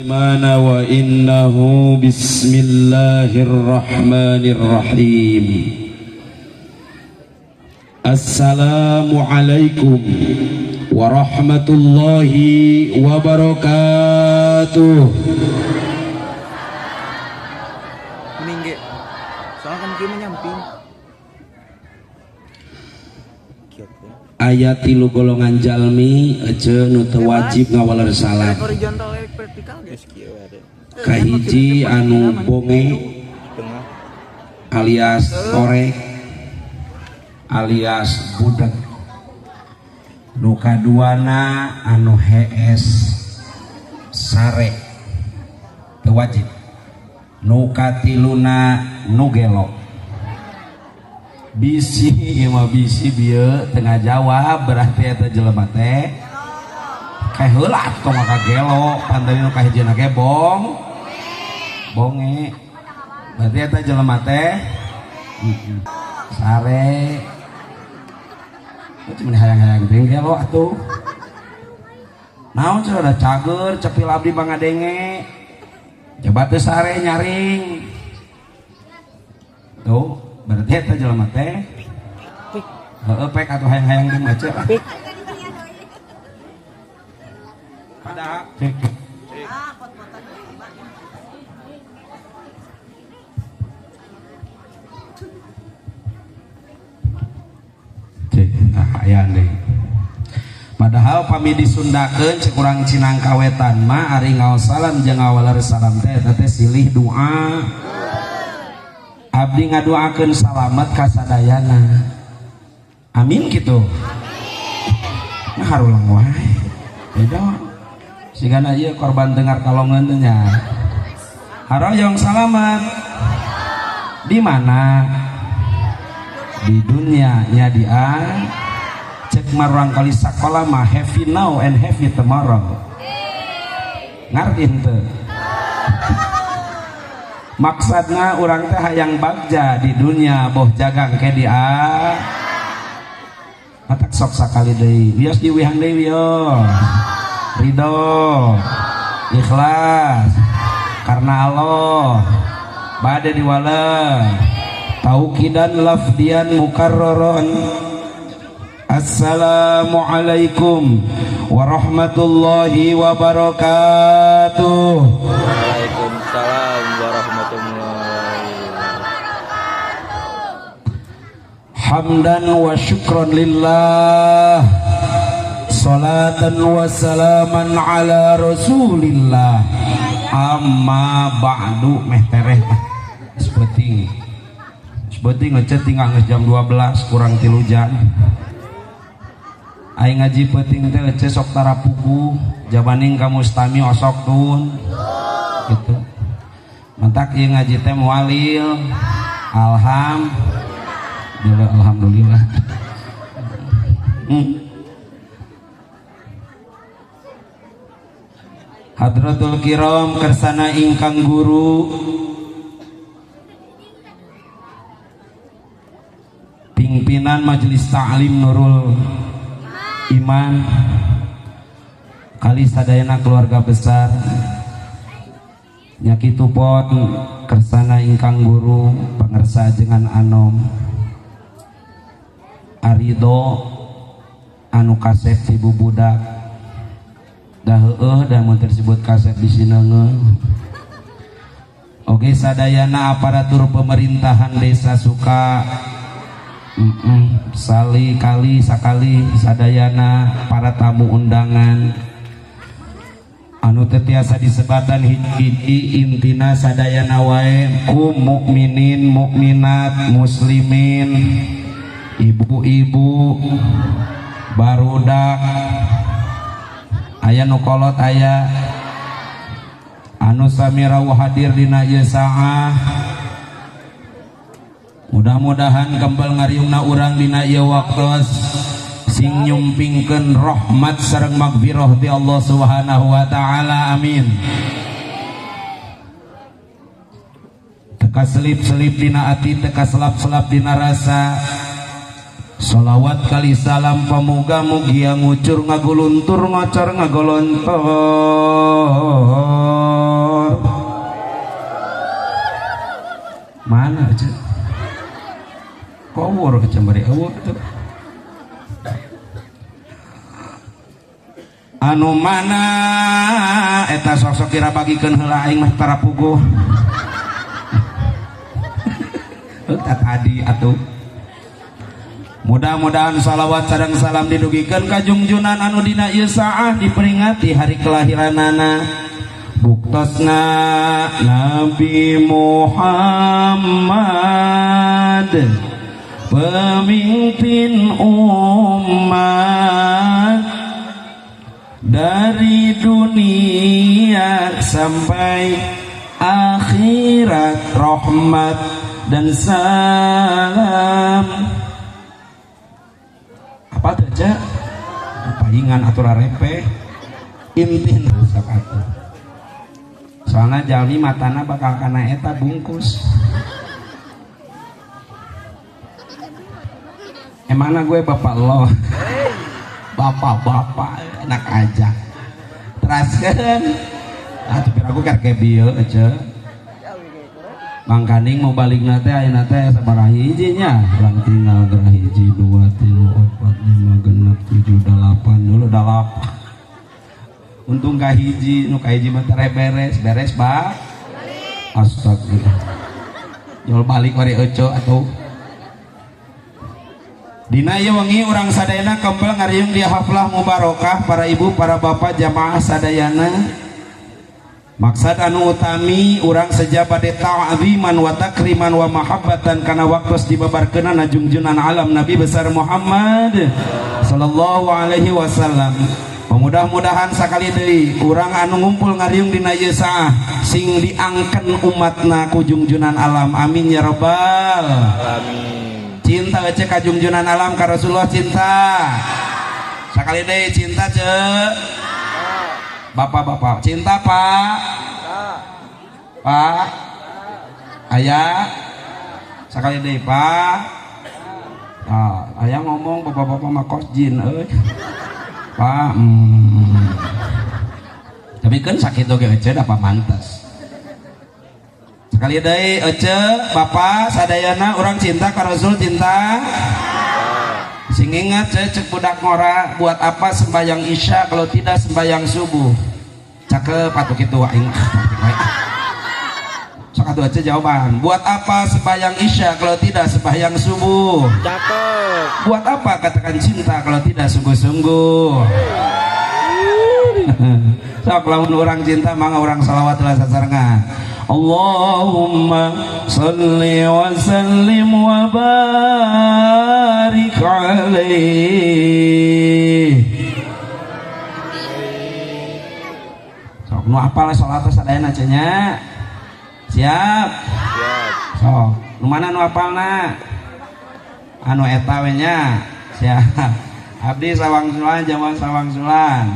Mana wa innahu bismillahirrahmanirrahim. Assalamualaikum warahmatullahi wabarakatuh. Meninggi. Soalnya kan kieu nyamping. Aya tilu golongan jalmi ece nu teu wajib ngawaler salat. Horizontal vertikal geus kieu ada. Kahiji anu bonge alias korek alias budak. Nu kaduana anu hees sare teu wajib. Nu katiluna nu gelo. Bisi ieu mah bisi bieu tengah jawab berarti eta jelema teh kae heula tong ka gelo pantai nu kahijina ge bong bonge berarti eta jelema teh sare. Cuma hayang-hayang teh gelo atuh naon cenah da cager cepil abdi pangadenge coba teu sare nyaring tuh berarti eta jelema teh heueuh pek atuh hayang-hayang teh maca Pik. Padahal cek tah aya deui. Padahal pami disundakeun cek urang Cinangkawetan mah ari ngaos salam jeung ngawaler salam teh eta teh silih doa. Abdi ngadoakeun salamet ka sadayana. Amin kitu. Amin. Nah harulang wae. Beda. Sigana ieu korban dengar kalongeun teh nya. Haroyong salamet. Di mana? Di dunia nya di a. Cek marang kali sakola mah happy now and happy tomorrow. Ngarti henteu? Maksudna urang teh hayang bagja di dunia boh jagang ke di a. Matak sok sakali deui. Wios diwihang deui wios. Ridho. Ikhlas. Karena Allah. Bade diwale. Taukidan lafdian mukarraron. Assalamualaikum warahmatullahi wabarakatuh. Waalaikumsalam warahmatullahi wabarakatuh. Hamdan wa syukran lillah. Salatan wa salaman ala rasulillah. Amma ba'du meh tereh. Sepenting. Sepenting ngecet tinggal geus jam 12 kurang 3 jam. Aing ngaji penting teh ece sok tara puguh jabaning ka mustami osok tun gitu. Mantak ieu ngaji teh mualil. Alhamdulillah alhamdulillah. Hadratul kiram kersana ingkang guru pimpinan Majelis Ta'lim Nurul Iman kali sadayana keluarga besar nyakitu pon kersana ingkang guru pangersa ajengan anom Arido anu kasep ti bubudak dah heueuh da mun tersebut kasep di sineungeun. Oke sadayana aparatur pemerintahan desa Suka sali kali sakali sadayana para tamu undangan anu teu tiasa disebatan hiji intina sadayana wae ku mukminin mukminat muslimin ibu-ibu barudak aya nu kolot aya anu sami rawuh hadir dina ieu saah. Mudah-mudahan kembal ngariungna urang dina ieu waktos sing nyumpingkeun rahmat sareng magfirah ti Allah Subhanahu wa taala. Amin. Teka selip-selip dina ati, teka selap-selap dina rasa. Sholawat kali salam pamuga mugia ngucur ngaguluntur ngocor ngagolontor. Mana aja? Kowor ke bari eueuh atuh. Anu mana eta sok-sok kira bagikeun heula aing mah tara puguh. Eta tadi atuh. Mudah-mudahan salawat sareng salam didugikeun ka junjunan anu dina ieu saah diperingati hari kelahiranana. Buktosna Nabi Muhammad pemimpin umat dari dunia sampai akhirat, rahmat dan salam. Apa tuh aja? Palingan aturan repeh intin sok atuh. Soalnya jalmi matana bakal kana eta bungkus. Emangna gue bapak lo? Bapak-bapak enak aja. Teraskeun. Atuh pira aku keur bieu aja. Mangkaning mau balikna teh ayeuna teh sabaraha hiji nya? Urang tinggal gerah hiji 2 3 4 5 6 7 8 dulu 8. Untung ka hiji, nu ka hiji mah teh beres, beres ba. Astagfirullah. Jol balik wari euceu atuh. Dina ieu wengi urang sadayana kempel ngariung di haflah mubarokah para ibu, para bapak jamaah sadayana. Maksad anu utami urang seja bade ta'ziman wa takriman wa mahabbatan kana waktos dibabarkeunana junjunan alam Nabi besar Muhammad sallallahu alaihi wasallam. Mudah-mudahan sakali deui urang anu ngumpul ngariung dina ieu saah sing diangken umatna ku junjunan alam. Amin ya rabbal alamin. Cinta ece ka junjunan alam ka Rasulullah cinta. Sakali deui cinta ce. Bapak-bapak cinta Pak. Pak. Ayah. Sakali deui Pak. Nah, ayah ngomong bapak-bapak mah kos jin euy. Pak. Tapi kan sakit oge ece da pamantes. Sekali deui ece bapak sadayana urang cinta ka Rasul cinta. Sing ingat cek budak ngora buat apa sembahyang isya kalau tidak sembahyang subuh. Cakep atuh kitu aing. Sok atuh aja jawaban. Buat apa sembahyang isya kalau tidak sembahyang subuh? Cakep. Buat apa katakan cinta kalau tidak sungguh-sungguh? Sok lamun urang cinta mangga urang salawat lah sasarengan. Allahumma salli wa sallim wa barik alaihi. Sok nu apal salat sadayana cenah. Siap? Siap. Sok, nu mana nu apalna? Anu eta we nya. Siap. Abdi sawangsulan jaman sawangsulan.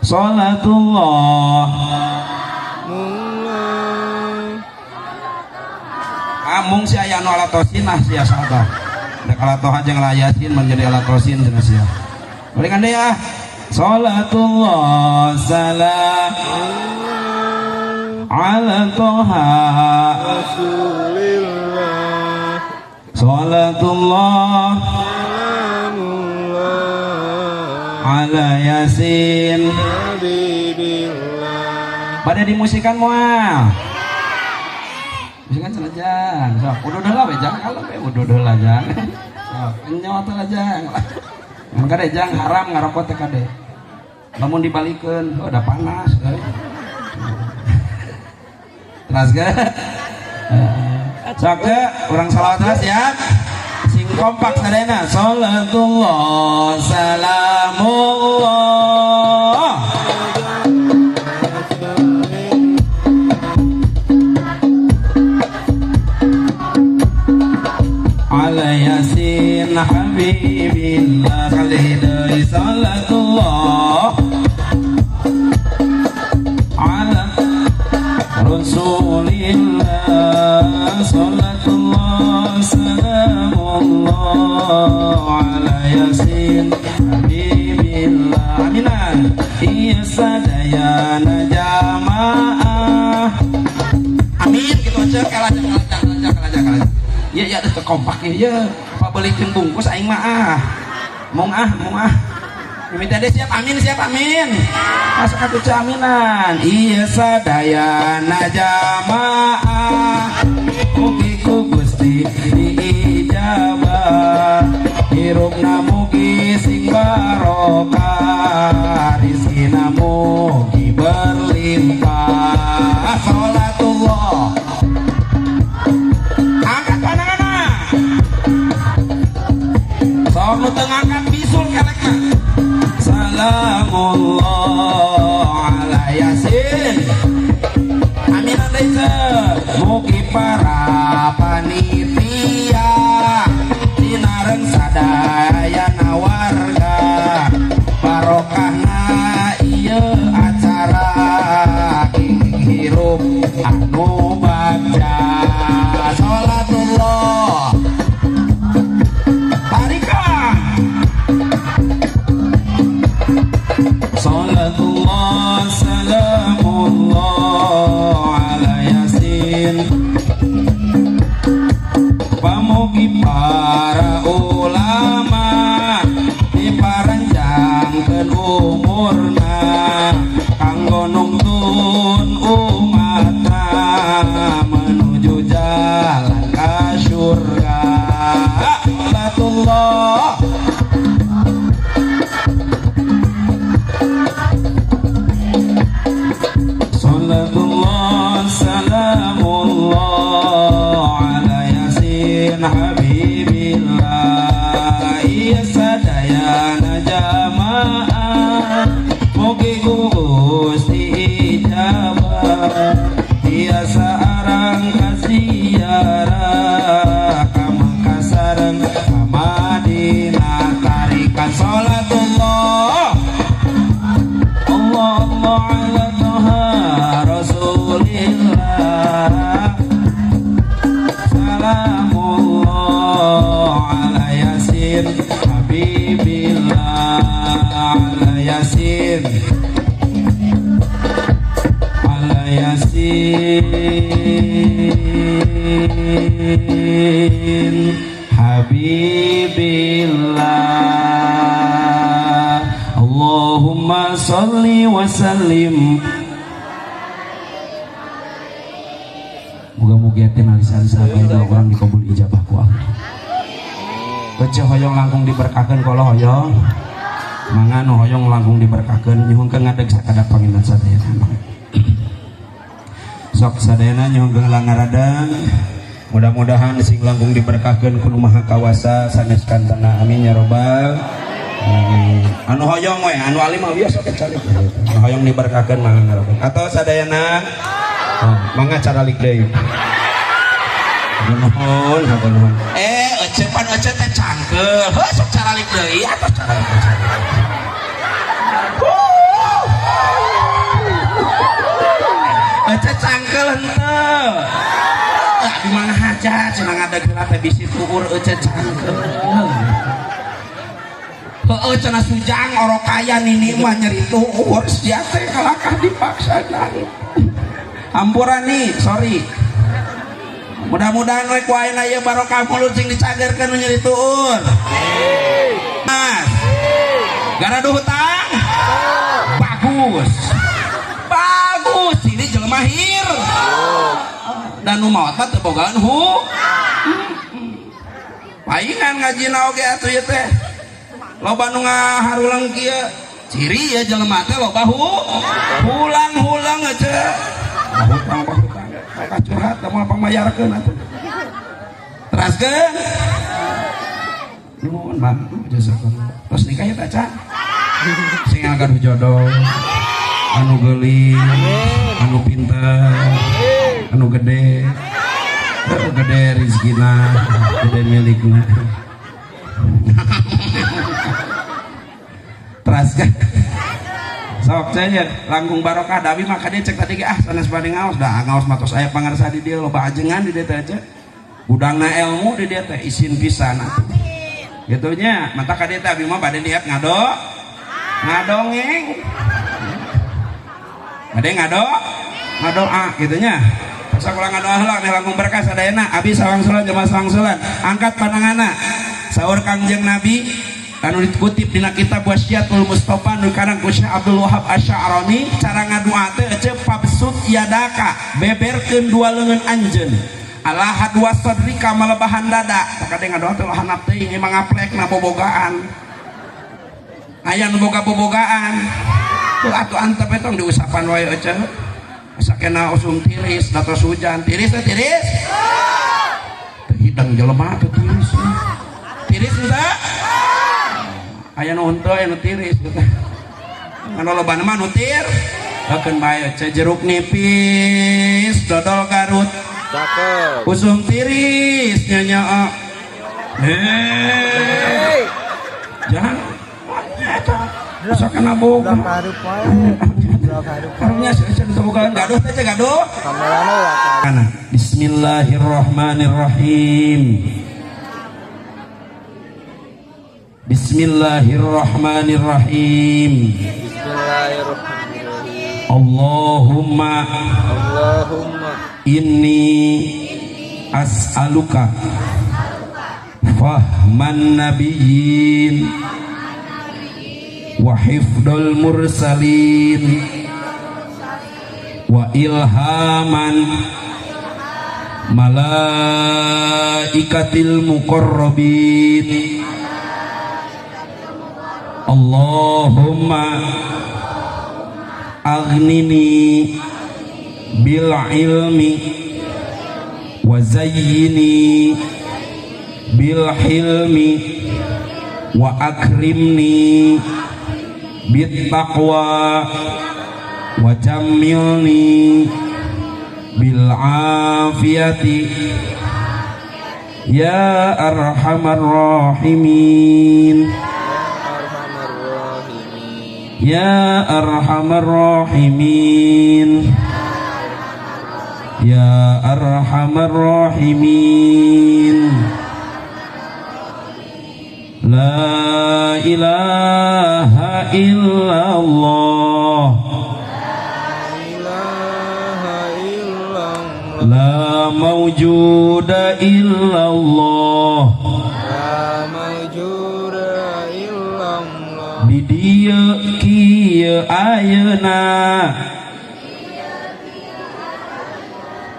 Salatullah. Amung si aya anu alatosin ah sia saha. Rek alatoh jeung layasin menjadi alatosin cenah sia. Balikan deui ah. Salatullah salam ala toha Rasulillah. Salatullah salamullah ala yasin habibillah. Bade dimusikan moal. Musikan cenah jang. Sok udah lah we jang kalau we udah lah jang. Sok enyo teh lah jang. Mun kade jang haram ngarokok teh kade. Lamun dibalikeun oh udah panas euy. Teras ge. Sok ge urang salawat teras ya. Sing kompak sadayana. Salatullah salamullah. Ala yasin habibillah kali deui salatullah ala rasulillah. Salatullah salamullah ala yasin habibillah. Aminan iya sadayana jamaah. Amin gitu aja kalah kalah kalah kalah. aja kalah. Iya ya teu kompak ieu. Pabelikeun bungkus aing mah ah. Mung ah, mung ah. Minta deh siap amin, siap amin. Masuk atuh aminan. Iya sadayana jamaah. Mugi ku Gusti diijabah. Hirupna mugi sing barokah, rizkina mugi berlimpah. Salatullah. Angkat pandanganna. Sok nu teu ngangkat bisul kelekna. Salamullah ala Yasin. Aminan deui mugi para panitia sinareng sadayana warga barokahna ieu acara hirup anu bagja. Salatullah. Tarikan. Salatullah salamullah ala Yasin. Pamugi para ulama diparanjangkeun umurna kanggo nungtun umatna menuju jalan ka surga. Salatullah. Salatullah salamullah ala Yasin habibillah. Iya sadayana jamaah mugi ku Gusti ijabah. Tiasa arang kaziarah ka Mekah sareng ka Madinah. Tarikan salatullah. Allah Allah ala Toha Rasulillah. Salamullah ala Yasin habibillah. Ala Yasin, ala Yasin habibillah. Allahumma sholli wa sallim. Muga-muga teh nalisa-alisa bae doa urang dikabul ijabah ku Allah. Ece hoyong langkung diberkahkeun ku Allah hoyong. Mangga nu hoyong langkung diberkahkeun nyuhunkeun ngadeg sakadap panginten sadayana. Sok sadayana nyuhunkeun langaradan. Mudah-mudahan sing langkung diberkahkeun ku Nu Maha Kawasa sanes kantana amin ya robbal alamin. Anu hoyong we, anu alim mah biasa kecuali. Anu hoyong diberkahkeun mangga ngaradang. Atau sadayana mangga caralik deui. Nuhun, hatur nuhun. Ece pan ece teh cangkeul. Heuh sok caralik deui atuh caralik. Ece cangkeul henteu. Di mana aja cenah ngadeg heula teh bisi tuur ece cangkeul. Heueuh cenah sujang orok kaya nini mah nyeri tuur sia teh kalakah dipaksa. Hampura nih, sorry. Mudah-mudahan rek wae ieu barokah mulut sing dicagerkeun nu nyeri tuur. Mas. Garaduh hutang? Bagus. Bagus, ini jelema hir. Dan nu maot mah teu bogaan hu. Paingan ngajina oge atuh ieu teh. Loba nu ngaharulang kieu. Ciri ya jelema teh loba hu. Hulang-hulang aja. Hutang hutang. Ka curhat da moal pangmayarkeun atuh. Teraskeun. Nuhun Bang, jazakallah. Tos nikah ya teh acan. Sing gaduh jodoh. Anu geulis, anu pinter, anu gede. Gede rezekina, gede milikna. Teraskeun. Sok cenah langkung barokah da abi mah ka dieu cek tadi ge ah sanes bade ngaos da ngaos mah tos aya pangarsa di dieu loba ajengan di dieu teh aja. Gudangna ilmu di dieu teh isin pisan atuh. Kitu nya mata ka dieu teh abi mah bade niat ngado ngadongeng. Bade ngado ngadoa kitu nya. Paksa kula ngadoa heula meh langkung berkah sadayana. Abi sawangsulan jemaah sawangsulan. Angkat pandanganna. Saur Kangjeng Nabi anu dikutip dina kitab Washiyatul Mustafa nu karang ku Syekh Abdul Wahab Asy-Sya'rani, cara ngadoa teh ece pabsut yadaka, beberkeun dua leungeun anjeun. Ala hadwa sadrika malebahan dada. Sakade ngadoa teh handap teuing emang ngaplekna bobogaan. Aya nu boga bobogaan. Tuh atuh antep eta tong diusapan wae ece. Sakena usum tiris, datos hujan. Tiris teh tiris. Teu hidang jelema teh tiris. Tiris teh? Aya nu henteu, aya nu tiris teh. Anu lobana mah nu tir. Keun bae ece jeruk nipis, dodol Garut. Cakep. Usum tiris nyanyaa. Hei. Jangan. Sakena boga. Karunya sia gaduh teh gaduh. Bismillahirrahmanirrahim. Bismillahirrahmanirrahim. Bismillahirrahmanirrahim. Allahumma Allahumma inni as'aluka fahman nabiyyin wa hifdhal mursalin wa ilhaman malaikatil muqarrabin. Allahumma aghnini bil ilmi wa zayyini bil hilmi wa akrimni bit taqwa wa jammilni bil afiyati ya arhamar rahimin. Ya arhamar rahimin. Ya arhamar rahimin. La ilaha illallah. La ilaha illallah. La mawjuda illallah. La mawjuda illallah. Di dieu kieu ayeuna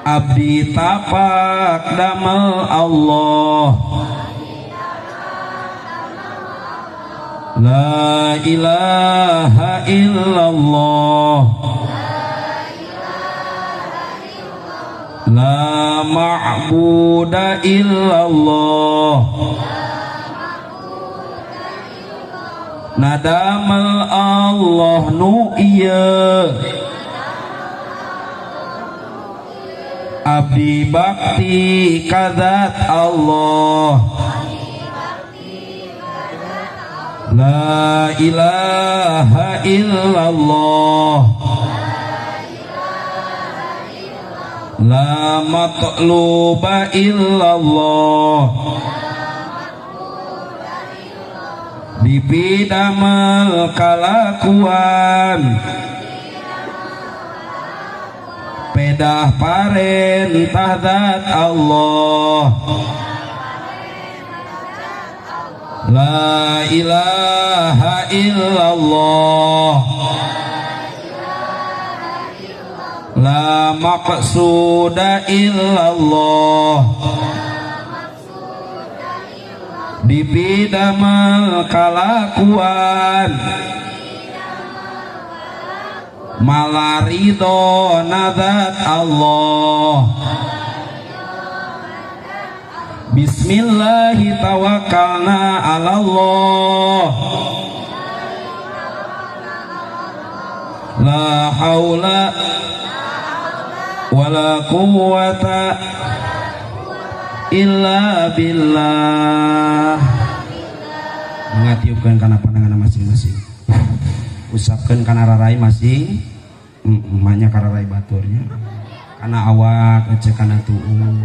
abdi tapak damel Allah. La ilaha illallah. La ma'buda illallah. Nadamel Allah nu ieu abdi bakti kadzat Allah. La ilaha illallah. La matluba illallah. Dipidamel kalakuan pedah parentah zat Allah. La ilaha illallah. La maqsuda illallah. Dipidamel kalakuan malarido nadzat Allah. Bismillahi tawakkalna 'ala Allah. La haula wala quwwata illa billah. Mengatiupkan kana pandangan masing-masing, usapkan kana rarai masing, emaknya kana rarai baturnya, kana awak ece kana tu'u.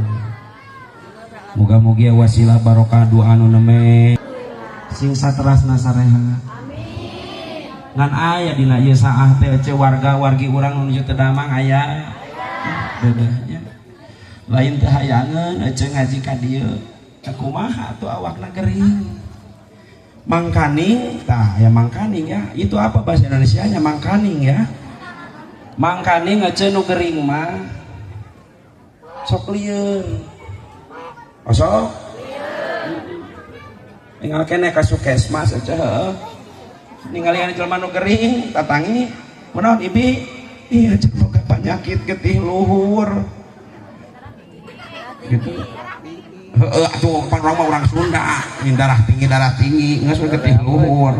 Muga-mugi wasilah barokah doa nu neme sing saterasna sareha. Amin. Ngan aya dina ieu saah teh ece warga-wargi urang nu nuju teu damang aya. Dedehnya. Lain teh hayangeun ece ngaji ka dieu. Kumaha atuh awakna gering. Mangkaning, tah ya mangkaning ya. Itu apa bahasa Indonesianya mangkaning ya? Mangkaning ece nu gering mah sok lieun. Oh, sok lieun. Ningal keneh ka Sukesmas ece heuh. Ningali jelema nu gering tatangi, kunaon ibi? Iya ece boga penyakit getih luhur. Gitu. Heeh atuh pan urang mah urang Sunda, min darah tinggi geus getih luhur.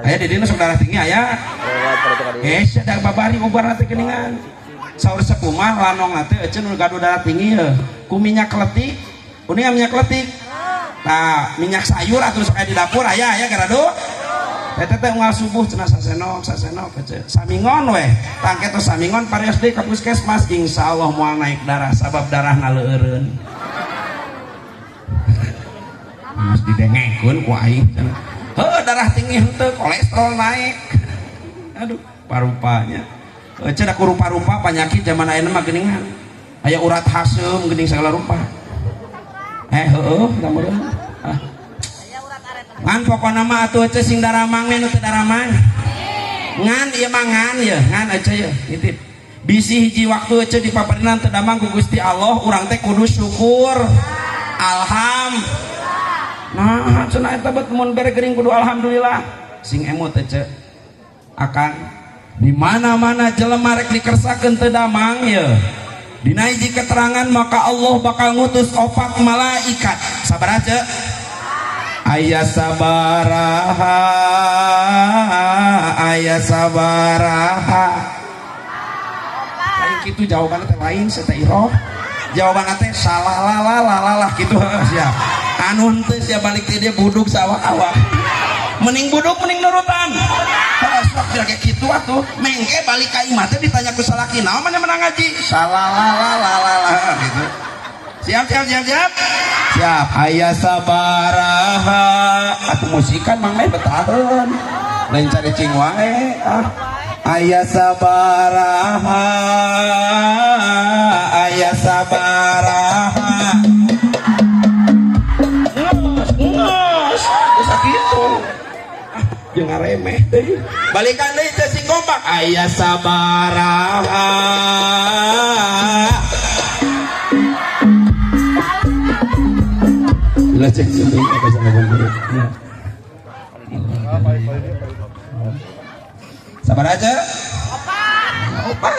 Aya di dieu sok darah tinggi aya. Hese da babari ubarna teh geuningan. Saur sekumah lanong teh ece nu gaduh darah tinggi heuh. Ku minyak kletik, uningan minyak kletik. Tah, minyak sayur atuh sok aya di dapur aya aya garado. Eta teh unggal subuh cenah sasenok sasenok ece. Samingon weh. Tangke tos samingon parios deui ka puskesmas insyaallah moal naik darah sabab darahna leueureun. Mas didengengkeun ku aing cenah. Heuh darah tinggi henteu kolesterol naik. Aduh, parupanya. Ece da ku rupa-rupa penyakit zaman ayeuna mah geuningan. Aya urat haseum geuning sagala rupa. Heueuh da meureun. Ah. Ngan pokona mah atuh ece sing daramang we nu teu daramang. Ngan ieu mah ngan ye, ngan ece ye, nitip. Bisi hiji waktu ece dipaparinan teu damang ku Gusti Allah, urang teh kudu syukur. Alhamdulillah. Nah, cenah eta bet mun bere gering kudu alhamdulillah. Sing emut ece. Akang di mana-mana jelema rek dikersakeun teu damang ye. Dina hiji keterangan maka Allah bakal ngutus opat malaikat. Sabar aja. Aya sabaraha, aya sabaraha. Lain kitu jawabanna teh lain teh iroh. Jawabanna teh salah la la la la kitu heuh sia. Anu henteu sia balik ti dieu buduk sawak-awak. Mending buduk mending nurutan. Heuh sok kira kitu atuh. Mengke balik ka imah teh ditanya ku salaki naon maneh menang ngaji? Salah la la la la gitu. Siap siap siap siap. Siap. Aya sabaraha. Atuh musikan mang meh betaheun. Lain cari cing wae ah. Aya sabaraha. Aya sabaraha. Nges, nges. Geus kitu. Ah, jeung ngaremeh deui. Balikan deui teh sing kompak. Aya sabaraha. Cek sabar aja. Opat.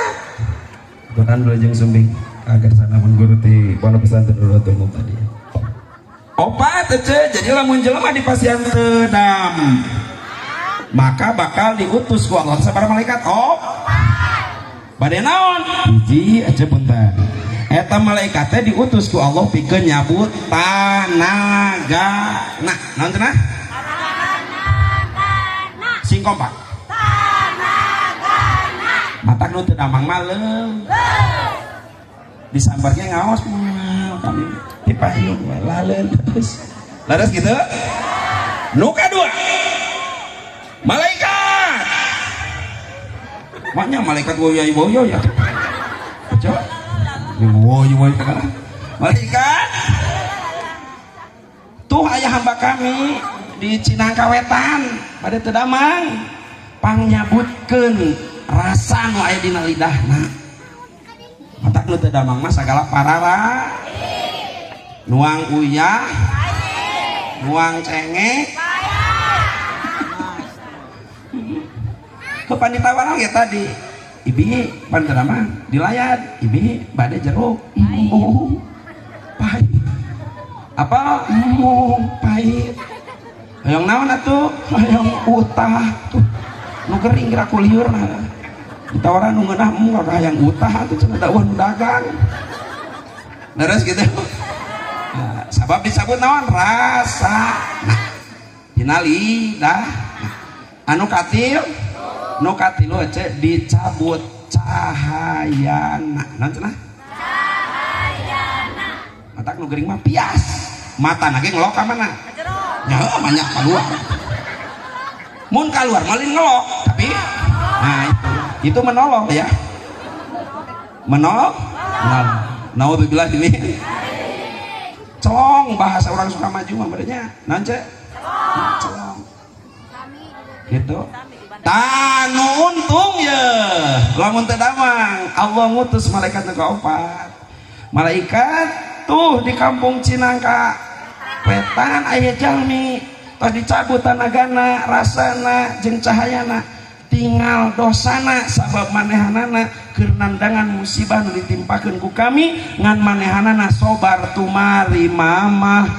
Tuhan dulu jeung sumbing agar sana pun guru di pondok pesantren dulu tadi. Opat ece, jadi lamun jelema di pasian teu dam. Maka bakal diutus ku Allah sabar malaikat. Oh. Bade naon? Hiji ece punten. Eta malaikat teh diutus ku Allah pikeun nyabut tanaga. Nah, naon cenah? Tanagana. Sing kompak. Tanagana. Matak nu teu damang mah leung. Disambar ge ngaos moal kami dipayung we laleun terus. Laras gitu? Nu kadua. Malaikat. Maknya malaikat woyo-woyo ya. Coba. Woy woy malaikat tuh ayah hamba kami di Cinangkawetan pada teu damang pangnyabutkeun rasa nu aya dina lidahna matak nu teu damang mah sagala parara nuang uyah nuang cengek kepan ditawaran ya tadi ibi pan teu damang dilayat ibi bade jeruk pahit apa pahit hayang naon atuh hayang utah tuh nu gering geura ku liurna ditawaran nu ngeunah hayang utah atuh cenah da eueuh nu dagang leres gitu. Nah, sabab disebut naon rasa nah dina lidah nah, anu katil nu katilu ece dicabut cahayana naon cenah cahayana matak nu gering mah pias matana ge ngelok ka mana nya heuh banyak keluar mun keluar malin ngelok tapi nah itu menolong ya menolong menolong. Naudzubillah ini. Celong bahasa orang suka maju mah berenya. Naon ce? Celong. Gitu. Tanu untung ye. Lamun teu damang, Allah ngutus malaikat nu kaopat. Malaikat tuh di kampung Cinangka Wetan aya jalmi tos dicabut tanagana, rasana jeung cahayana. Tinggal dosana sabab manehanana keur nandangan musibah nu ditimpakeun ku kami ngan manehanana sobar tumari mamah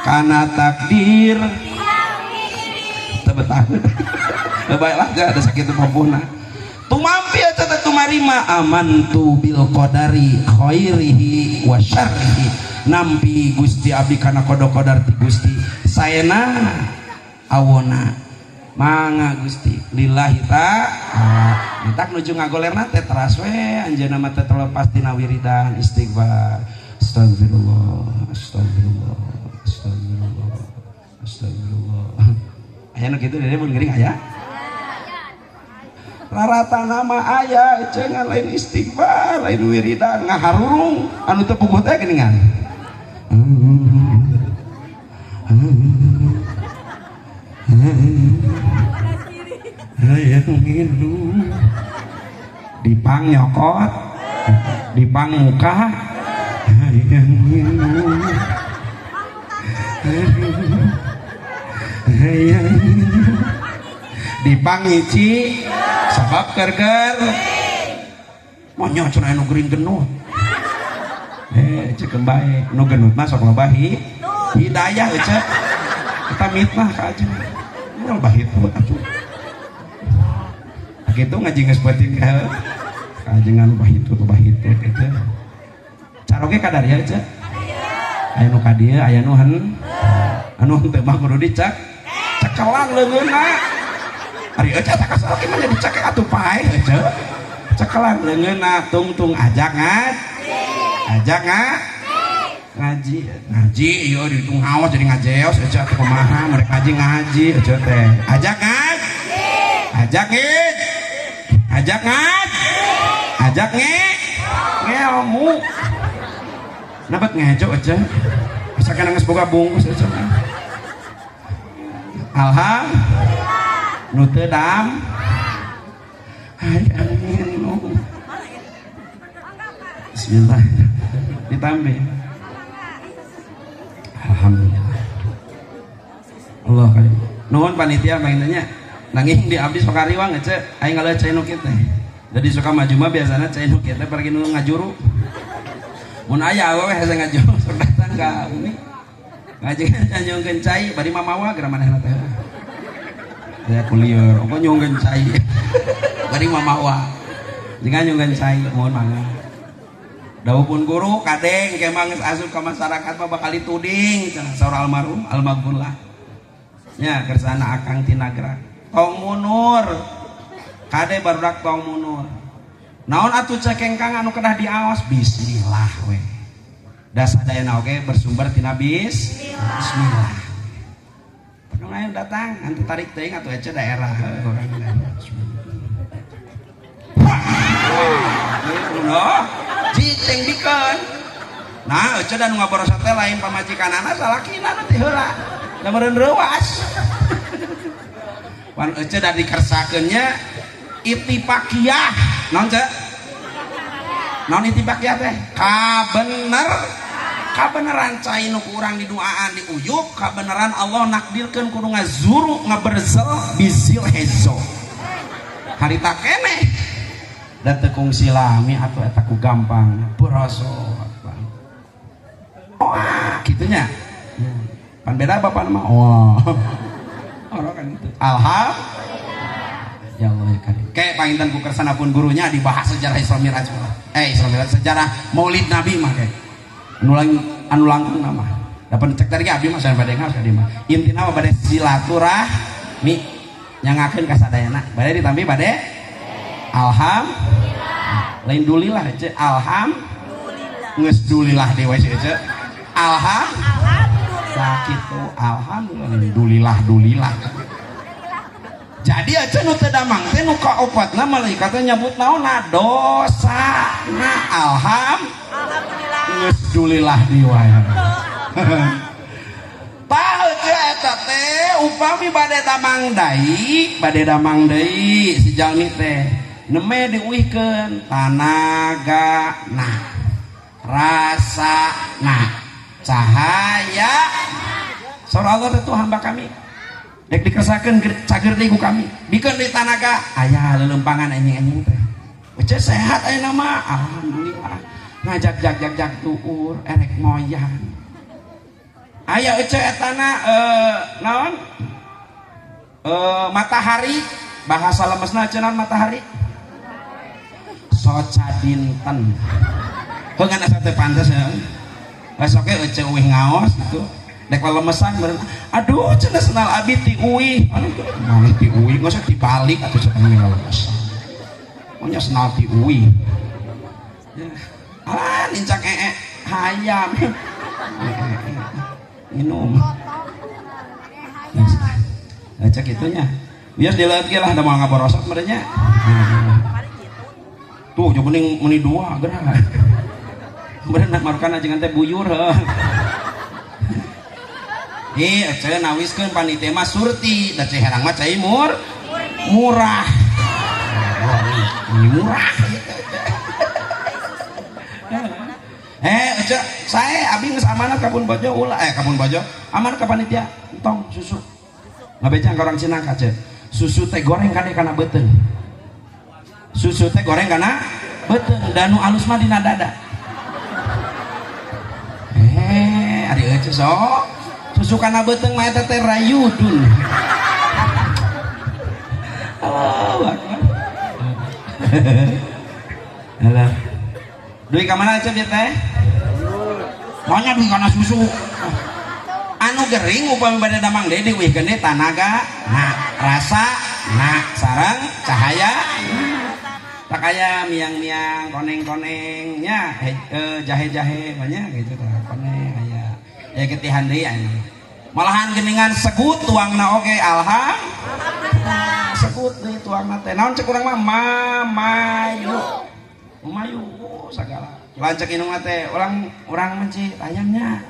kana takdir teu betah. Baiklah ada sakit mampuhna tumampi eta teh tumarima amantu bil qadari khairihi wa syarrihi nampi Gusti abdi kana qada qadar ti Gusti saena awona mangga Gusti lillahi ta'ala matak nuju ngagolerna teh teras we anjeunna mah teh terlepas tina wiridan istighfar astagfirullah astagfirullah astagfirullah astagfirullah aya nu kitu deui mun geuring aya rarata nama aya cengan lain istighfar lain wiridan ngaharurung anu teu puguh teh geuningan hayang ngilu dipang nyokot dipang muka hayang ngilu hayang ngilu dipang ngici sabab kerger monyo cenah nu geuring genut ceuk bae nu genut mah sok loba hidayah ece eta mitnah ka aja moal bahitut atuh kitu ngaji geus peuting kajengan bahitut bahitut ece caroge kadaria ece aya nu ka dieu aya nu hen anu henteu mah kudu dicek cekelan leungeunna ari ece tak kasal ki mah dicekek atuh paeh ece cekelan leungeunna tungtung ajak ngajak ngaji ngaji ieu dihitung ngaos jadi ngajeos ece atuh kumaha mereka ngaji ngaji ece teh ajak ngaji ajak ngij ajak ngaji ajak nge ngelmu nabat ngejo aja bisa kena geus boga bungkus aja alhamdulillah nu teu dam hayang nginum bismillah ditambah alhamdulillah Allah karim nuhun panitia mainnya nanging di abdi sok kariwang ece aing ngaleuh cai nu kieu teh jadi suka maju mah biasana cai nu kieu teh pergi nu ngajuru mun aya awewe hese ngajuru sok datang ka umi ngajengan nyungkeun cai bari mamawa geura manehna teh aya kulieur ongko nyungkeun cai bari mamawa jengan nyungkeun cai mohon mangga dawuh pun guru kadeng kemang geus asup ka masyarakat mah bakal dituding cenah saur almarhum almaghfurlah nya kersana akang tinagra tong munur kade barudak tong munur naon atuh cekengkang anu kedah diaos bismillah we da sadayana oge bersumber tina bismillah lain datang antu tarik teuing atuh ece daerah urang wah cicing dikeun nah ece da nu ngaborosa teh lain pamajikanana salakina nu teh heula da meureun reuas wan ece da dikersakeunnya ittifaqiyah naon ce naon ittifaqiyah teh kabeneran cai nu ku urang diduaan diuyuk kabeneran Allah nakdirkeun kudu ngazuru ngaberzel bizil hezo harita keneh da teu kungsi lami atuh eta ku gampang borosot wah kitunya pan beda bapak mah wah orang kan gitu alhamdulillah ya Allah ya karim kayak panginten ku kersana pun gurunya dibahas sejarah Isra Mi'raj Isra Mi'raj sejarah Maulid Nabi mah kayak anu langkung nama dapat cek tadi abdi mah saya bade ngaos ka dieu mah intina mah bade silaturahmi nyangakeun ka sadayana bade ditampi bade alhamdulillah lain dulilah ece alhamdulillah geus dulilah deui we ece alhamdulillah sakitu alhamdulillah dulilah dulilah jadi aja nu teu damang teh nu kaopatna malaikat teh nyebut naonna dosa. na alhamdulillah geus dulillah deui wae. Tah eueuh eta teh upami bade damang deui si jalmi teh neme diuihkeun tanaga na rasa na cahaya. Saur Allah teh hamba kami dek dikesakeun cager deui ku kami bikeun deui tanaga aya leuleumpangan anjing-anjing teh. Ece sehat ayeuna mah alhamdulillah ngajak jag tuur erek moyang. Aya ece etana naon matahari bahasa lemesna cenah matahari soca dinten. Heuh ngan asa teu pantes ya. Besok ge ece uih ngaos gitu. Dek lelemesan meureun aduh cenah senal abi ti uih. Aduh maneh ti uih geus dibalik atuh cenah lelemesan. Monya senal ti uih. Alah nincak ee hayam. Minum. Cek itunya. Biar dileueut ge lah da moal ngaborosot meureun nya. Tuh jeung mending meuni dua geura. Meureun marukan ajengan teh buyur heuh. Ih, ece nawiskeun panitia mah surti, da cai herang mah cai murah. Murah. Ece, saya abi geus amanat ka Pun Bojo ulah ka Pun Bojo, amanat ka panitia entong susu. Ngabejang ka orang Cinangka ce. Susu teh goreng kade kana beuteung. Susu teh goreng kana beuteung, da nu alus mah dina dada. Ari ece sok susu kana beuteung mah eta teh rayudun. Allahu akbar. Alah. Duit ka mana ece teh? Maunya duit kana susu. Anu gering upami bade damang deui diuihkeun deui tanaga na rasa na sareng cahaya. Tak aya miang-miang koneng-koneng nya jahe-jahe banyak gitu tah koneng aya. Ya getihan deui aya. Malahan geningan segut tuangna oge alhamdulillah. Segut deui tuangna teh. Naon cek urang mah mamayu. Mamayu sagala. Lanceuk indungna teh urang mencit ayamnya.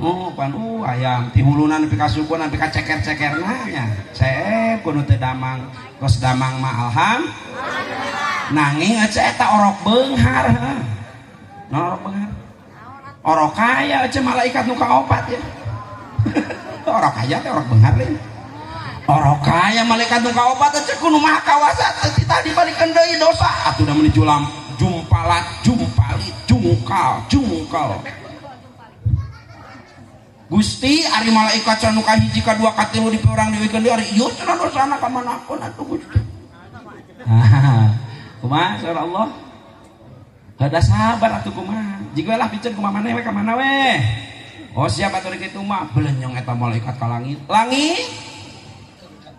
Oh, pan ayam ti huluna nepi ka sukuna nepi ka ceker-cekerna nya. Seep kudu teu damang. Kos damang mah alhamdulillah. Nanging ece eta orok beunghar heuh. Naon orok beunghar? Orok kaya ece malaikat nu kaopat ya. Orok kaya teh orok beunghar lain. Orok kaya malaikat nu kaopat ece kudu maha kawasa teh tadi balikeun deui dosa. Atuh da meuni julam jumpalat jumpalit jungkal jungkal. Gusti ari malaikat cenah nu kahiji kadua katilu di urang diwikeun deui ari ieu cenah dosana ka manapun atuh Gusti. Kumaha saur Allah? Heuda sabar atuh kumaha. Jig we lah piceun kumaha maneh we ka mana we. Oh siap atuh kitu mah belenyong eta malaikat ka langit. Langit.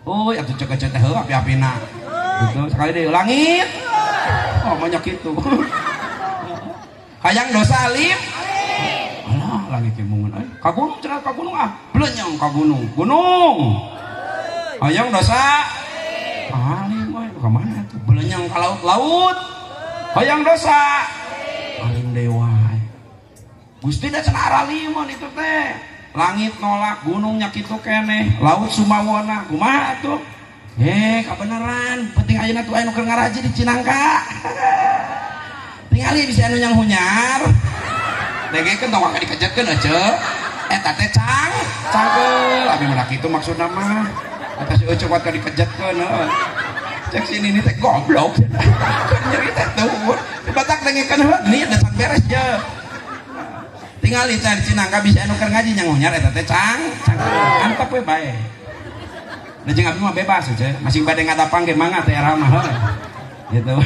Euy atuh cek teh heuh api-apina. Gitu sekali deui langit. Oh banyak kitu. Hayang dosa alim. Alah langit teh mungun euy. Ka gunung cenah ka gunung ah. Belenyong ka gunung. Gunung. Hayang dosa alim euy ka mana tuh? Belenyong ka laut-laut. Hayang dosa alim dewa. Gusti da cenah aralimun itu teh. Langit nolak, gunungnya kitu keneh, laut sumawona. Kumaha atuh? Kabeneran, penting ayeuna tuh aya nu keur ngaraji di Cinangka. Tingali bisa anu yang hunyar. Dengekeun tong waka dikejetkeun ece. Eta teh cangkeul. Abi mah kitu maksudna mah. Eta si ece kuat ka dikejetkeun heuh. Cek sini ini teh goblok. Nyeri teh tuh. Batak dengekeun heuh, nih da can beres je. Tingali cari Cinangka bisa anu keur ngaji nyang hunyar eta teh cangkeul. Antep we bae. Da jeung abi mah bebas ece. Masing bade ngadapang ge mangga teh era mah heuh. Gitu.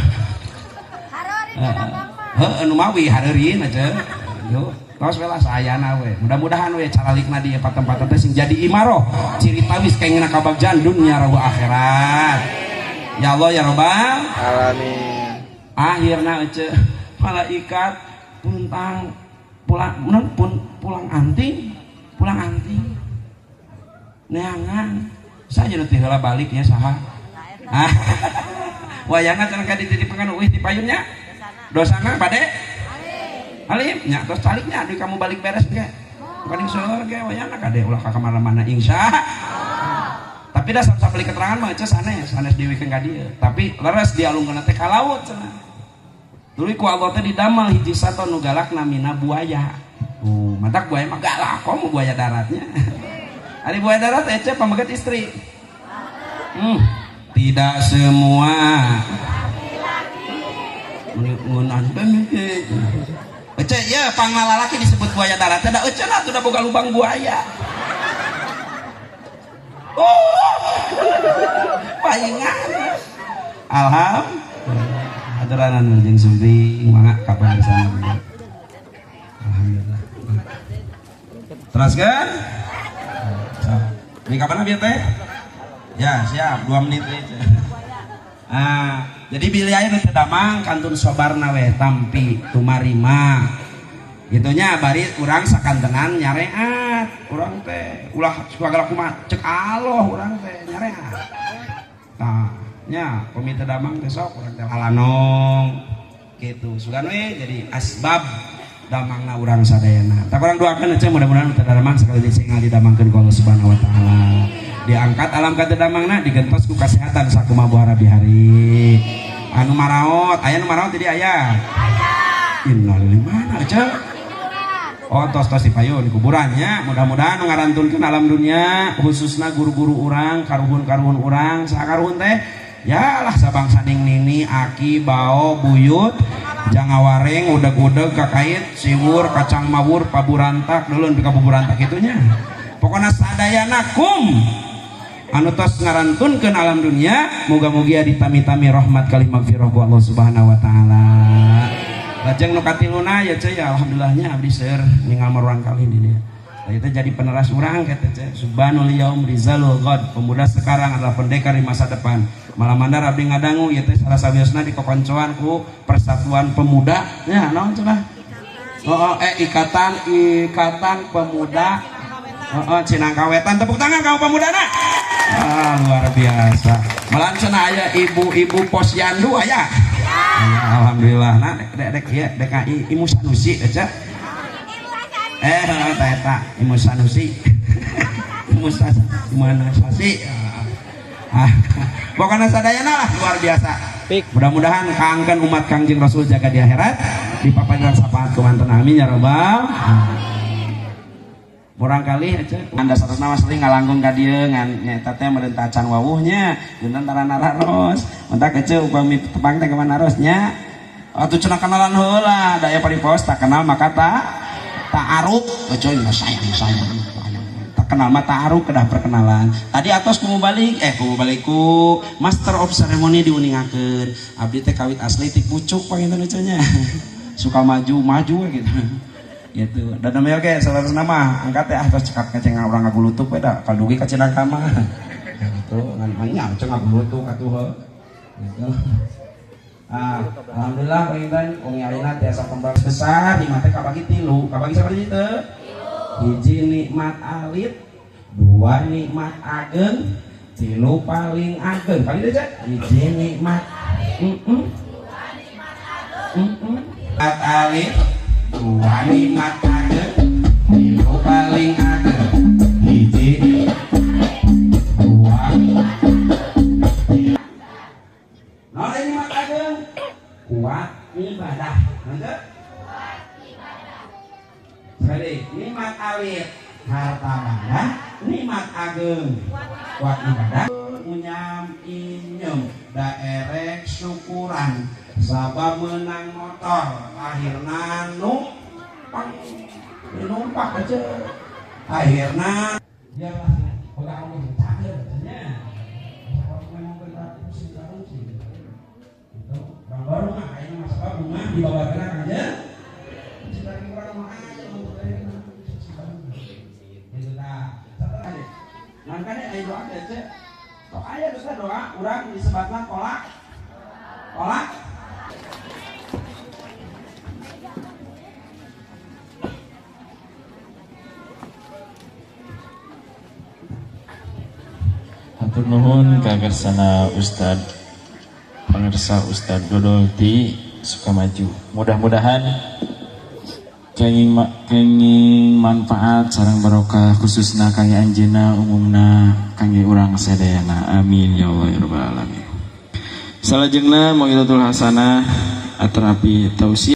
Heuh nu mawi hareureun ece. Yo, tos we lah saayana we. Mudah-mudahan we caralikna di tempat-tempat teh sing jadi imaroh, cirita wis kengena kabagjaan dunya rawa akhirat. Ya Allah ya Rabbal alamin. Akhirna ece malaikat puntang pulang non pun pulang anting neangan saja nu teh heula baliknya saha. Wayangna cenah ka dititipeun uih di payunnya. Dosana bade alim nya tos caliknya di kamu balik beres ge. Bukan seueur ge wayana kade ulah ka kamana-mana insya. Tapi dah sampai keterangan mah ece sanes, sanes diwikeun ka dieu. Tapi leres dialungkeun teh ka laut cenah. Tuluy ku Allah teh didamel hiji sato nu galak namina buaya. Matak buaya mah galak komo buaya daratnya. Ari buaya darat ece pameget istri. Tidak semua laki-laki. Ece ya panglalalaki disebut buaya darat teh da ece lah tuh da boga lubang buaya. Oh. Paingan. Alhamdulillah. Aturanan jeung sumping mangga kapan bersama. Alhamdulillah. Teruskan? Ini kapan abi teh? Ya, siap, 2 menit aja. Ah, jadi bilih aya nu teu damang kantun sobarna we tampi tumarima. Gitunya bari urang sakantenan nyareat, urang teh ulah sagala kumaha cek Allah urang teh nyareat. Tah, nya pami teu damang teh sok urang teh halanong kitu. Sugan we jadi asbab damangna urang sadayana. Tak urang doakeun ece mudah-mudahan teu damang sekali deui cengal didamangkeun ku Allah Subhanahu wa taala. Diangkat alam ka teu damangna digentos ku kasehatan sakumaha buhara bihari. Anu maraot, aya nu maraot jadi aya. Innalillahi mana ece? Oh tos-tos di payun di kuburannya. Mudah-mudahan nu ngarantunkeun alam dunia khususna guru-guru urang, karuhun-karuhun urang, sakaruhun teh ya lah sabangsa ning nini, aki, bao, buyut, jangawareng, udeg-udeg, kakait, siwur, kacang mawur, paburantak, dulun pika paburantak itunya. Pokona sadayana kum anu tos ngarantunkeun alam dunia, muga-mugia ditami-tami rahmat kali magfirah ku Allah Subhanahu wa taala. Lajeng nu katiluna ya ceu ya alhamdulillahnya abdi seueur ningal maruang kali di dieu. Nah, itu jadi peneras urang kata ceu. Subhanul yaum rizalul ghad. Pemuda sekarang adalah pendekar di masa depan. Malam mandar abdi ngadangu ieu teh salah sawiosna di kokoncoan ku Persatuan Pemuda nya naon cenah? Oh, ikatan ikatan pemuda Cinangkawetan. Tepuk tangan kaum pemudana. Ah, luar biasa. Malah cenah aya ibu-ibu posyandu aya. Ya, alhamdulillah. Nah, dek ya DKI Imu Sanusi aja. Eta Imu Sanusi. Imu Sanusi. Ah, pokoknya sadayana lah luar biasa. Mudah-mudahan kaangkeun umat Kangjeng Rasul jaga di akhirat dipapadan sapaat kumanten amin ya robbal. Murang kali aja anda satu nama sering ngalangkung ka dieu ngan nyaeta teh meureun tacan wawuhnya janten tara nararos mentak ece upami tepang teh kumaha narosnya atuh cenah kenalan heula da aya paripos tak kenal maka tak ta'aruf ece sayang tak kenal mah ta'aruf kedah perkenalan tadi atos kumu balik ku master of ceremony diuningakeun abdi teh kawit asli ti pucuk panginten ece nya suka maju-maju gitu gitu. Dan namanya oke, salah nama angkat ya atas cekap kaceng orang ngagulutuk we da kaldugi ka Cinangka mah. Gitu, ngan nya cek ngagulutuk atuh heuh. Gitu. Ah, alhamdulillah panginten wong ayeuna tiasa kembang besar nikmat teh kabagi tilu, kabagi saperti teu? Hiji nikmat alit, dua nikmat ageng, tilu paling ageng. Kali deui cek. Hiji nikmat nikmat alit, dua nikmat ageng, tilu paling ageng. Hiji, dua, tilu. Nah, nikmat ageng kuat ibadah. Lanjut. Sekali, nikmat alit harta banda, nikmat ageng kuat ibadah. Unyam inyem daerek syukuran sabab menang motor akhirna numpang numpak aja akhirna dia orang ngomong cager katanya orang ngomong pusing gitu orang baru mah kayaknya masalah bunga dibawa kena aja lagi orang mah aja gitu lah makanya ayo doa aja tok aya dosa doa urang disebutna kolak kolak. Hatur nuhun ka kersana Ustad pangersa Ustad Dodol ti Sukamaju. Mudah-mudahan kenging kenging manfaat sareng barokah, khususna kangge anjeunna, umumna kangge urang sadayana. Amin ya Allah ya rabbal alamin. Salajengna mauizatul hasanah atanapi tausiah.